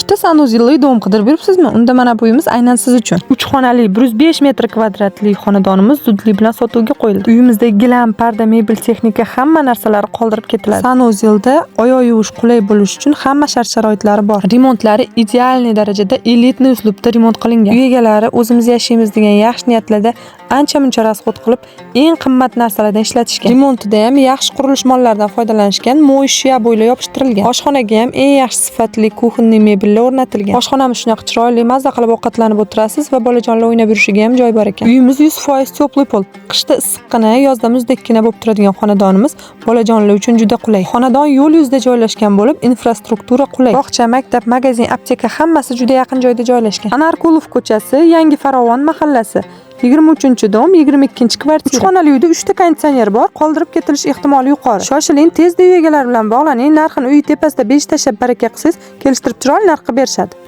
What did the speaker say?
Uchtepada санузел li дом qidirib yuribsizmi? Unda mana bu uyimiz aynan siz uchun. 3 xonali 105 metr kvadratli xonadonimiz zudlik bilan sotuvga qo'yildi. Uyimizda gilam, parda, mebel, texnika, hamma narsalari qoldirib ketiladi. Санузел da oyoq yuvish qulay bo'lishi uchun hamma shart-sharoitlari bor. Remontlari идеальный darajada, элитный uslubda remont qilingan. Uy egalari o'zimiz yashaymiz degan yaxshi niyatlarda ancha-muncha расход qilib, eng qimmat narsalardan ishlatishgan. Remontida ham yaxshi qurilish mollaridan foydalanishgan, моющий обой lar yopishtirilgan. Oshxonaga ham eng yaxshi sifatli кухонный mebellar o'rnatilgan. Oshxonamiz shunaqa chiroyli, mazza qilib ovqatlanib o'tirasiz va bolajonlar o'ynab yurishiga ham joy bor ekan. Uyimiz 100% теплый пол. Qishda issiqqina, yozda muzdekkina bo'lib turadigan xonadonimiz bolajonlar uchun juda qulay. Xonadon yo'l yuzida joylashgan bo'lib, infrastruktura qulay. Bog'cha, maktab, magazin, apteka, hammasi juda yaqin joyda joylashgan. Anarkulov ko'chasi, Yangi Farovon mahallasi. 23-dom, 22-kvartira. 3 xonali uyda 3 ta konditsioner bor, qoldirib ketilish ehtimoli yuqori. Shoshiling, tezda uy egalari bilan bog'laning, narxini uy tepasida 5 tashlab baraka qilsangiz, kelishtirib chiroyli narx qilib berishadi.